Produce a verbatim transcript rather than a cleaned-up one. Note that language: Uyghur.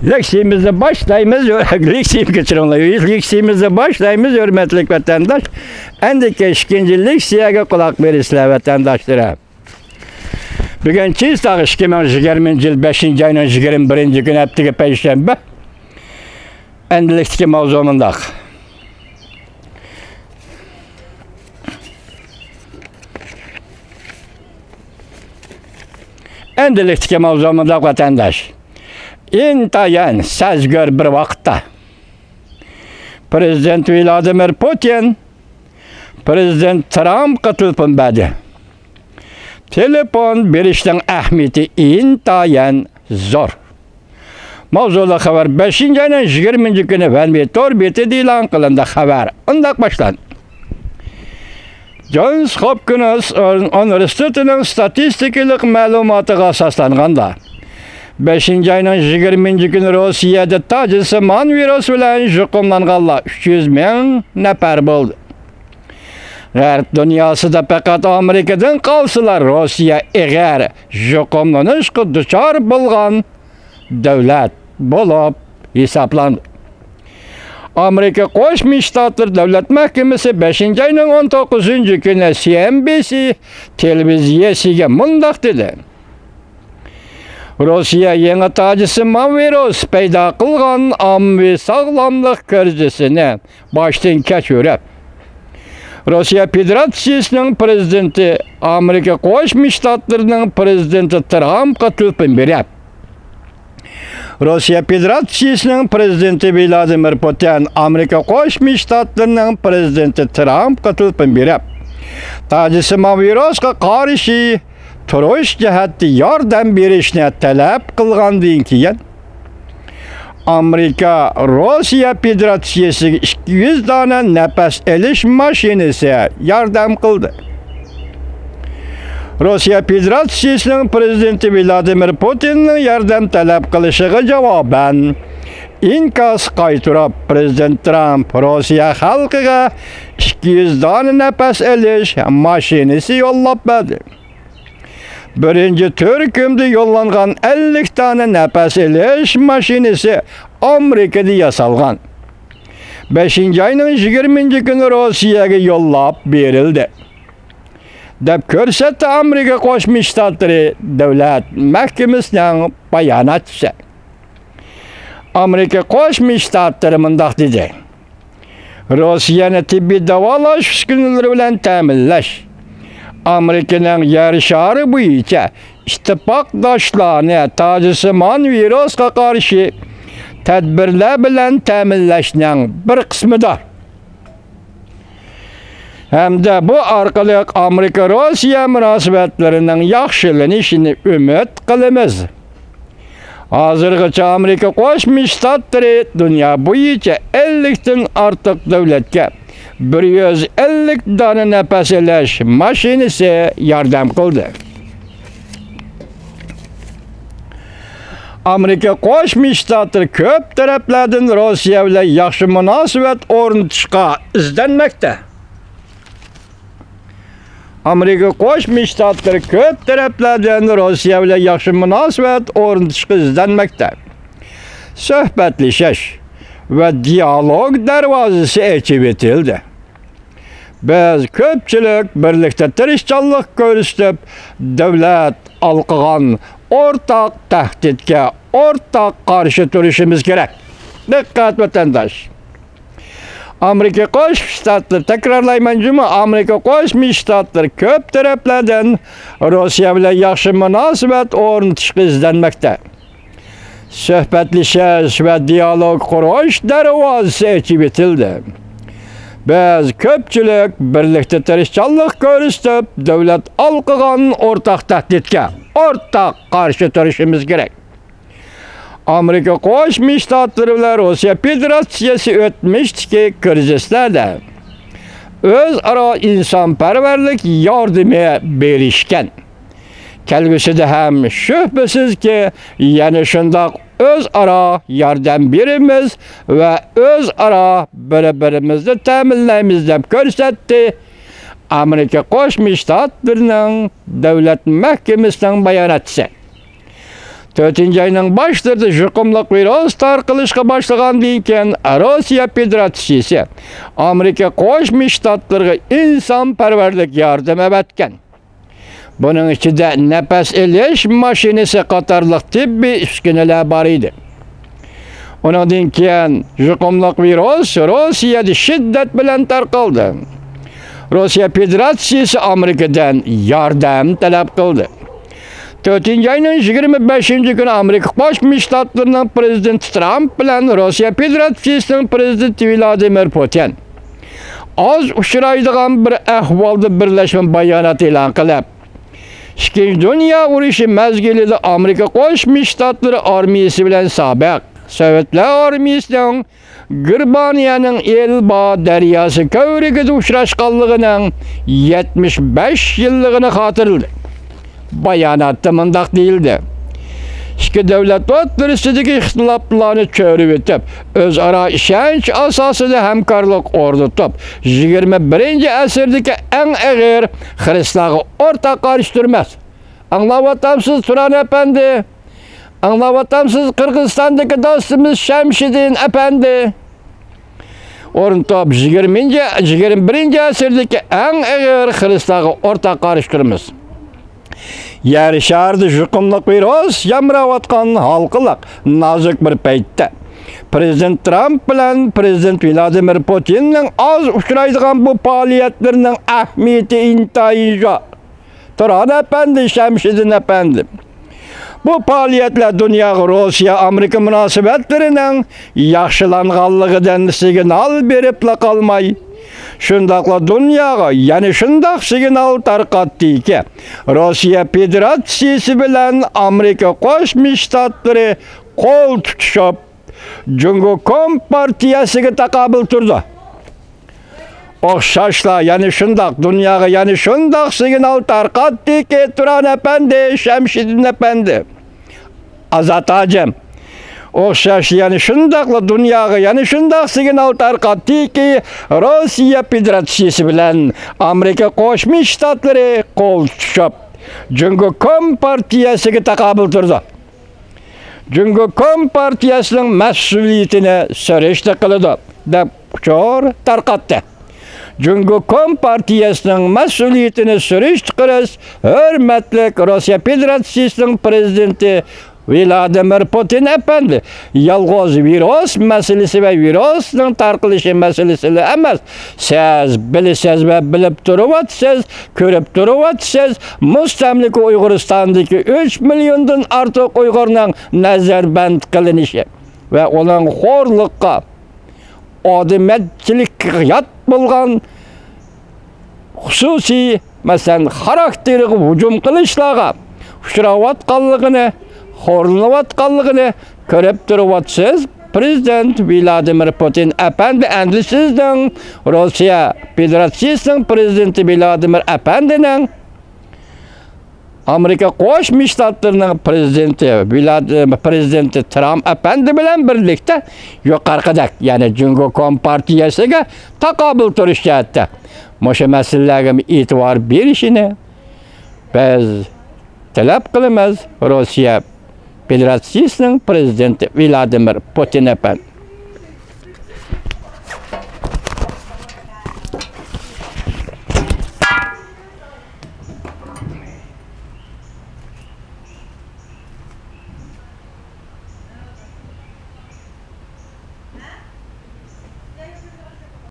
لېكسىيىمىزنى باشلايمىز، لېكسىيىمىزنى باشلايمىز، ھۆرمەتلىك ۋەتەنداش. ئەندىكىن ئىككىنچى لېكسىيەگە قۇلاق بېرىسىلەر، ۋەتەنداشلىرىم. بۈگۈن چىستا ئىككى مىڭ يىگىرمىنچى يىل بەشىنچى ئاينىڭ يىگىرمە بىرىنچى كۈنى، ھەپتىگە پەيشەنبە. ئەندىلىكتىكى ماۋزۇ مۇنداق. ئەندىلىكتىكى ماۋزۇ مۇنداق، ۋەتەنداش. ئىنتايىن سەزگۈر بىر ۋاقىتتا، پىرېزىدېنت ۋلادىمىر پۇتىن پىرېزىدېنت ترامپقا تېلېفون بەردى. تېلېفون بېرىشنىڭ ئەھمىيىتى ئىنتايىن زور. ماۋزۇلۇق خەۋەر بەشىنچى ئاينىڭ يىگىرمىنچى كۈنى ۋەنۋى تور بېتىدە ئېلان قىلىندى. خەۋەر ئۇنداق باشلاندى. جونس ھوپكىنس ئۇنىۋېرسىتېتىنىڭ ستاتىستىكىلىق مەلۇماتىغا ئاساسلانغاندا، بەشىنچى ئاينىڭ يىگىرمىنچى كۈنى روسىيەدە تاجسىمان ۋىرۇس بىلەن يۇقۇملانغانلار ئۈچ يۈز مىڭ نەپەر بولدى. غەرب دۇنياسىدا پەقەت ئامېرىكىدىن قالسىلا، روسىيە ئېغىر يۇقۇملىنىشقا دۇچار بولغان دۆلەت بولۇپ ھېسابلانىدۇ. ئامېرىكا قوشما شتاتلىرى دۆلەت مەھكىمىسى بەشىنچى ئاينىڭ ئون توققۇزىنچى كۈنى سى ئېن بى سى تېلېۋىزىيەسىگە مۇنداق دېدى: روسىيە يېڭى تاجسىمان ۋىرۇس پەيدا قىلغان ئاممىۋى ساغلاملىق كىرىزىسىنى باشتىن كەچۈرۈپ، روسىيە فېدېراتسىيىسىنىڭ پىرېزىدېنتى ئامېرىكا قوشما شتاتلىرىنىڭ پىرېزىدېنتى ترامپقا تېلېفون بېرىپ، روسىيە فېدېراتسىيىسىنىڭ پىرېزىدېنتى ۋلادىمىر پۇتىن ئامېرىكا قوشما شتاتلىرىنىڭ پىرېزىدېنتى ترامپقا تېلېفون بېرىپ، تاجسىمان ۋىرۇسقا قارشى تۇرۇش جەھەتتە ياردەم بېرىشنى تەلەپ قىلغاندىن كېيىن، ئامېرىكا روسىيە فېدېراتسىيىسىگە ئىككى يۈز دانە نەپەس ئېلىش ماشىنىسى ياردەم قىلدى. روسىيە فېدېراتسىيىسىنىڭ پىرېزىدېنتى ۋلادىمىر پۇتىننىڭ ياردەم تەلەپ قىلىشىغا جاۋابەن ئىنكاس قايتۇرۇپ، پىرېزىدېنت ترامپ روسىيە خەلقىگە ئىككى يۈز دانە نەپەس ئېلىش ماشىنىسى يوللاپ بەردى. بىرىنچى تۈركۈمدە يوللانغان ئەللىك دانە نەپەس ئېلىش ماشىنىسى ئامېرىكىدا ياسالغان، بەشىنچى ئاينىڭ يىگىرمىنچى كۈنى روسىيەگە يوللاپ بېرىلدى، دەپ كۆرسەتتى ئامېرىكا قوشما شتاتلىرى دۆلەت مەھكىمىسىنىڭ باياناتچىسى. ئامېرىكا قوشما شتاتلىرى مۇنداق دېدى: روسىيەنى تېببىي داۋالاش ئۈسكۈنىلىرى بىلەن تەمىنلەش ئامېرىكىنىڭ يەر شارى بويىچە ئىتتىپاقداشلارنى تاجسىمان ۋىرۇسقا قارشى تەدبىرلەر بىلەن تەمىنلەشنىڭ بىر قىسمىدۇر. ھەمدە بۇ ئارقىلىق ئامېرىكا روسىيە مۇناسىۋەتلىرىنىڭ ياخشىلىنىشىنى ئۈمىد قىلىمىز. ھازىرغىچە ئامېرىكا قوشما شتاتلىرى دۇنيا بويىچە ئەللىكتىن ئارتۇق دۆلەتكە بىر يۈز ئەللىك دانە نەپەس ئېلىش ماشىنىسى ياردەم قىلدى. ئامېرىكا قوشما شتاتلىرى كۆپ تەرەپلەردىن روسىيە بىلەن ياخشى مۇناسىۋەت ئورنىتىشقا ئىزدەنمەكتە. ئامېرىكا قوشما شتاتلىرى كۆپ تەرەپلەردىن روسىيە بىلەن ياخشى مۇناسىۋەت ئورنىتىشقا ئىزدەنمەكتە. سۆھبەتلىشىش ۋە دىيالوگ دەرۋازىسى ئېچىۋېتىلدى. بىز كۆپچىلىك بىرلىكتە تىرىشچانلىق كۆرسىتىپ، دۆلەت ھالقىغان ئورتاق تەھدىتكە ئورتاق قارشى تۇرۇشىمىز كېرەك. دىققەت، ۋەتەنداش! ئامېرىكا قوشما شتاتلىرى، تەكرارلايمەن جۇمۇ، ئامېرىكا قوشما شتاتلىرى كۆپ تەرەپلەردىن روسىيە بىلەن ياخشى مۇناسىۋەت ئورنىتىشقا ئىزدەنمەكتە. سۆھبەتلىشىش ۋە دىيالوگ قۇرۇش دەرۋازىسى ئېچىۋېتىلدى. بىز كۆپچىلىك بىرلىكتە تىرىشچانلىق كۆرسىتىپ، دۆلەت ھالقىغان ئورتاق تەھدىتكە ئورتاق قارشى تۇرۇشىمىز كېرەك. ئامېرىكا قوشما شتاتلىرى بىلەن روسىيە فېدېراتسىيىسى ئۆتمۈشتىكى كىرىزىسلەردە ئۆزئارا ئىنسانپەرۋەرلىك ياردىمى بېرىشكەن. كەلگۈسىدە ھەم شۈبھىسىزكى، يەنە شۇنداق ئۆزئارا ياردەم بېرىمىز ۋە ئۆزئارا بىر-بىرىمىزنى تەمىنلەيمىز، دەپ كۆرسەتتى ئامېرىكا قوشما شتاتلىرىنىڭ دۆلەت مەھكىمىسىنىڭ باياناتچىسى. تۆتىنچى ئاينىڭ باشلىرىدا يۇقۇملۇق ۋىرۇس تارقىلىشقا باشلىغاندىن كېيىن، روسىيە فېدېراتسىيىسى ئامېرىكا قوشما شتاتلىرىغا ئىنسانپەرۋەرلىك ياردەم ئەۋەتكەن. بۇنىڭ ئىچىدە نەپەس ئېلىش ماشىنىسى قاتارلىق تېببىي ئۈسكۈنىلەر بار ئىدى. ئۇنىڭدىن كېيىن يۇقۇملۇق ۋىرۇس روسىيەدە شىددەت بىلەن تارقالدى. روسىيە فېدېراتسىيىسى ئامېرىكىدىن ياردەم تەلەپ قىلدى. تۆتىنچى ئاينىڭ يىگىرمە بەشىنچى كۈنى ئامېرىكا قوشما شتاتلىرىنىڭ پرېزىدېنتى ترامپ بىلەن روسىيە فېدېراتسىيىسىنىڭ پرېزىدېنتى ۋلادىمىر پۇتىن ئاز ئۇچرايدىغان بىر ئەھۋالدا بىرلەشمە بايانات ئېلان قىلىپ، ئىككىنچى دۇنيا ئۇرۇشى مەزگىلىدە ئامېرىكا قوشما شتاتلىرى ئارمىيىسى بىلەن سابىق سوۋېتلار ئارمىيىسىنىڭ گېرمانىيەنىڭ ئېلبا دەرياسى كۆۋرۈكىدە ئۇچراشقانلىقىنىڭ يەتمىش بەش يىللىقىنى خاتىرىلىدى. باياناتتا مۇنداق دېيىلدى: «ئىككى دۆلەت ئوتتۇرىسىدىكى ئىختىلاپلارنى چۆرۈۋېتىپ، ئۆزئارا ئىشەنچ ئاساسىدا ھەمكارلىق ئورنىتىپ، يىگىرمە بىرىنچى ئەسىردىكى ئەڭ ئېغىر خىرىسلارغا ئورتاق قارشى تۇرىمىز.» ئاڭلاۋاتامسىز، تۇران ئەپەندى؟ ئاڭلاۋاتامسىز، قىرغىزىستاندىكى دوستىمىز شەمشىدىن ئەپەندى؟ ئورنىتىپ، يىگىرمىنچى، يىگىرمە بىرىنچى ئەسىردىكى ئەڭ ئېغىر خىرىسلارغا ئورتاق قارشى تۇرىمىز. يەر شارىدا يۇقۇملۇق ۋىرۇس يامراۋاتقان ھالقىلىق نازۇك بىر پەيتتە، پرېزىدېنت ترامپ بىلەن پرېزىدېنت ۋلادىمىر پۇتىننىڭ ئاز ئۇچرايدىغان بۇ پائالىيەتلىرىنىڭ ئەھمىيىتى ئىنتايىن زور. تۇران ئەپەندى، شەمشىدىن ئەپەندى، بۇ پائالىيەتلەر دۇنياغا روسىيە-ئامېرىكا مۇناسىۋەتلىرىنىڭ ياخشىلانغانلىقىدىن سىگنال بېرىپلا قالماي، شۇنداقلا دۇنياغا يەنە شۇنداق سىگنال تارقاتتىكى، روسىيە فېدېراتسىيىسى بىلەن ئامېرىكا قوشما شتاتلىرى قول تۇتۇشۇپ، جۇڭگو كومپارتىيەسىگە تاقابىل تۇرىدۇ. ئوخشاشلا يەنە شۇنداق، دۇنياغا يەنە شۇنداق سىگنال تارقاتتىكى، تۇران ئەپەندى، شەمشىدىن ئەپەندى، ئازات ھاجىم. ئوخشاشلا يەنە شۇنداقلا دۇنياغا يەنە شۇنداق سىگنال تارقاتتىكى، روسىيە فېدېراتسىيىسى بىلەن ئامېرىكا قوشما شتاتلىرى قول تۇتۇشۇپ، جۇڭگو كومپارتىيەسىگە تاقابىل تۇرىدۇ. جۇڭگو كومپارتىيەسىنىڭ مەسئۇلىيىتىنى سۈرۈشتە قىلىدۇ، دەپ ئۇچۇر تارقاتتى. جۇڭگو كومپارتىيەسىنىڭ مەسئۇلىيىتىنى سۈرۈشتە قىلىش، ھۆرمەتلىك روسىيە فېدېراتسىيىسىنىڭ پرېزىدېنتى ۋلادىمىر پۇتىن ئەپەندى، يالغۇز ۋىرۇس مەسىلىسى ۋە ۋىرۇسنىڭ تارقىلىشى مەسىلىسىلا ئەمەس، سىز بىلىسىز ۋە بىلىپ تۇرۇۋاتىسىز، كۆرۈپ تۇرۇۋاتىسىز، مۇستەملىكە ئۇيغۇرىستاندىكى ئۈچ مىليوندىن ئارتۇق ئۇيغۇرنىڭ نەزەربەند قىلىنىشى ۋە ئۇنىڭ خورلۇققا، ئادىمىيەتچىلىككە يات بولغان خۇسۇسىي، مەسىلەن، خاراكتېرىغا ھۇجۇم قىلىشلارغا ئۇچراۋاتقانلىقىنى، خورلىنىۋاتقانلىقىنى كۆرۈپ تۇرۇۋاتىسىز. پرېزىدېنت ۋلادىمىر پۇتىن ئەپەندى، ئەمدى سىزنىڭ، روسىيە فېدېراتسىيىسىنىڭ پرېزىدېنتى ۋلادىمىر ئەپەندىنىڭ، ئامېرىكا قوشما شتاتلىرىنىڭ پرېزىدېنتى ۋلاد-، پرېزىدېنتى ترامپ ئەپەندى بىلەن بىرلىكتە يۇقىرىقىدەك، يەنى جۇڭگو كومپارتىيەسىگە تاقابىل تۇرۇش جەھەتتە مۇشۇ مەسىلىلەرگە ئېتىبار بېرىشىنى بىز تەلەپ قىلىمىز، روسىيە فېدېراتسىيىسىنىڭ پرېزىدېنتى ۋلادىمىر پۇتىن ئەپەندى.